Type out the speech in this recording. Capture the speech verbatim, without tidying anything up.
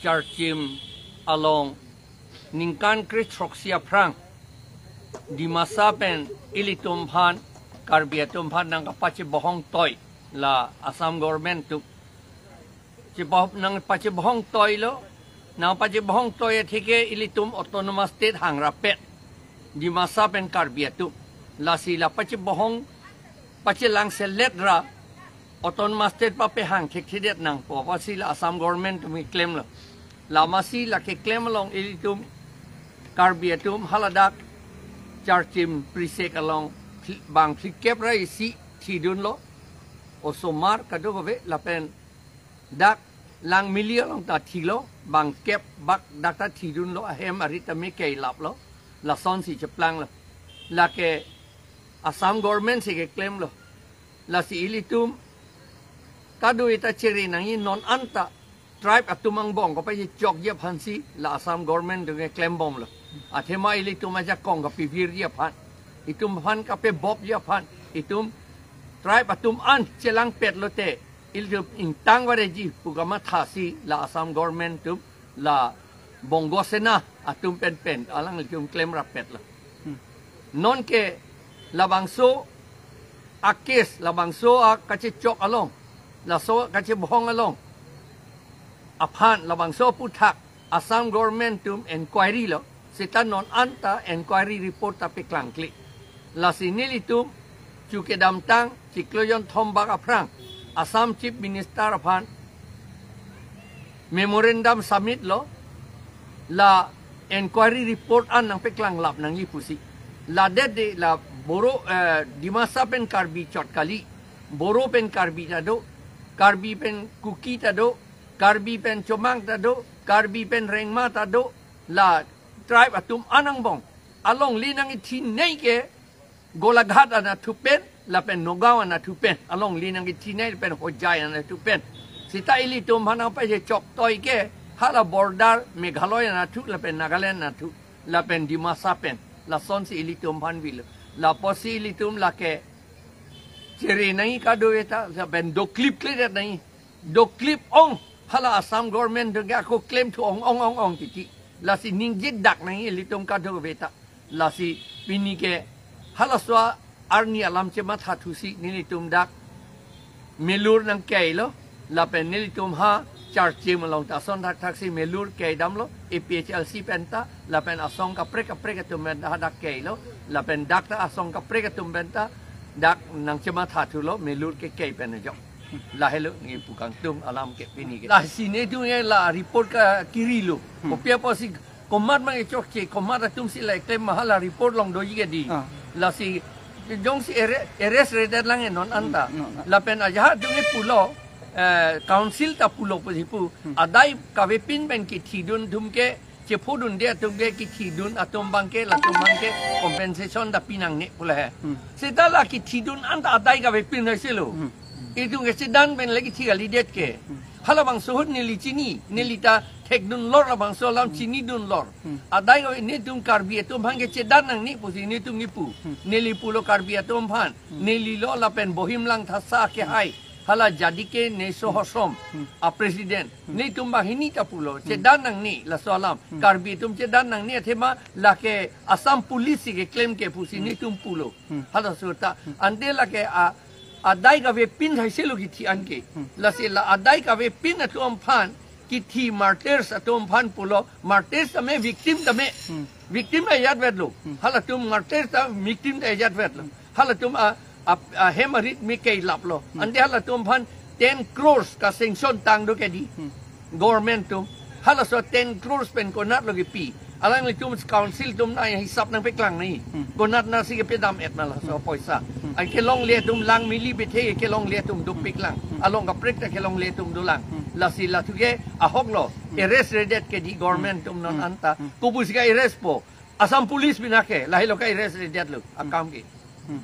Charchim along ningkan kre-throksi aphrang Dimasa pen ilitum aphan, Karbi atum aphan nangkapachebohong toi la Assam government atum. Chipahop nangpachebohong toi lo, nangpachebohong toi atheke ilitum autonomous state hang rapet, Dimasa pen Karbi atum. Lasi la pachebohong, pachelang selet ra autonomous state papehang thekthedet nangpo pusi la Assam government atum klemlo. Lamasi la keklem along ilitum Karbi atum haladak Charchim Prisek along phli-, bang phlikep ra isi thidunlo. Osomar kadokave lapen dak Langmili along ta thilo, bang kep bak dak ta thidunlo, ahem arit ta me keilaplo, lasonsi cheplanglo. Lake Assam government si keklemlo. Lasi ilitum kadokave ta chere nangji, non anta tribe atum angbong kapachechokji aphansi la Assam government atum keklembomlo. Athema ilitum ajakong kapevirji aphan, itum aphan kapebopji aphan, itum tribe atum an chelangpet lote ilitum ingtang vareji pu kamathasi la Assam government atum, la Bongo Sena atum pen pen alanglitum klem rapetlo. Hmm. Nonke labangso a-case, labangso akachechok along, laso kachebohong along aphan, labangso aphuthak Assam government atum enquiry lo, seta non anta enquiry report ta peklangkle. Lasi nelitum chu kedamtang chiklo jonthom bak aphrang Assam Chief Minister aphan memorandum submit lo, la enquiry report an nangpeklanglap nangji pusi. Ladet de la Boro, eh, Dimasa pen Karbi chot kali, Boro pen Karbi ta do, Karbi pen Kuki ta do, Karbi pen Chomang ta do, Karbi pen Rengma ta do, la tribe atum an angbong alongle nangkethinei ke Golaghat anatthu pen lapen Nagaon anatthu pen, alongle nangkethinei pen Hojai anatthu pen. Seta ilitum aphan nangpachechok toi ke hala border Meghalaya anatthu lapen Nagaland anatthu lapen Dimasa pen, lasonsi ilitum aphan vilo. Lapusi ilitum lake chere nangji kadokave ta, lapen doklipkledet nangji. Doklip ong, hala Assam government atum ke ako klemthu ong ong ong ong titi. Lasi ningjedak nangji ilitum kadokave ta. Lasi pini ke halaso arni alam chemathathusi nelitum dak melur nangkeilo, lapen nelitum ha Charchim along ta ason thakthaksi melur keidamlo, A P H L C pen ta, lapen asong kaprek kaprek atum pen ta hadak keilo, lapen dak ta asong kaprek atum pen ta dak nangchemathathulo, melur kekei pen ajok. Lahelo neli pu kangtung alam ke pini ke. Lasi netum ke la report kakirilo. Hmm. Kopi apotsi komat mang kechokche, komat atumsi la eklem ma, hala report along doji ke di. Ah. Lasi jongsi arre-, arrest redet lang non anta. Hmm, no, no. Lapen ajahak atum ke pulo, eh, council ta pulo pusi pu. Hmm. Adai kavepin pen kethidun atum ke, chephodunde atum ke, kethidun atum abang ke, latum abang ke compensation ta pinangne pulo he. Hmm. Seta la kethidun anta adai kavepin hai selo. Hmm. Itum kechedan pen le kethi kalidet ke. Hmm. Halabangso ahut neli chini, neli ta thekdunlor, labangso alam chinidunlor. Hmm. Adai kave netum Karbi atum aphan kechedan nangne pusi netum kipu. Hmm. Neli pulo Karbi atum aphan. Hmm. Neli lo lapen Bohim Langthasa kehai, hala Jadike Neso Hosom, hmm, a president. Hmm. Netum banghini ta pulo, hmm, chedan nangne laso alam. Hmm. Karbi atum chedan nangne athema lake Assam Police si keklem ke pusi, hmm, netum pulo. Hmm. Halaso ta. Hmm. Ante lake a, adai kavepin hai selo kethi an ke. Hmm. Lasi la adai kavepin atum aphan kethi martyrs atum aphan pulo, martyrs tame victim tame. Hmm. Victim ta ejatvetlo. Hmm. Halatum martyrs ta victim ta ejatvetlo. Hmm. Halatum a, a, ahem arit me keilaplo. Hmm. Ante halatum aphan ten crores ka sanction tang do ke di. Hmm. Government atum. Halaso ten crores pen konatlo kepi. Alanglitum council atum nanghisap nangpeklang nangji. Hmm. Konat nangsi kepedam-et ma laso, hmm, poisa. Hmm. Anke longle atum Langmili bethe kelongle atum dopiklang. Hmm. Along kaprek ta kelongle atum dolang. Hmm. Lasi lathu ke ahoklo. Hmm. Arrest redet ke di government, hmm, atum non, hmm, anta. Hmm. Kopusi ka-arrest po. Assam Police bina ke, lahelo ka-arrest redetlo, hmm, akam ke. Hmm.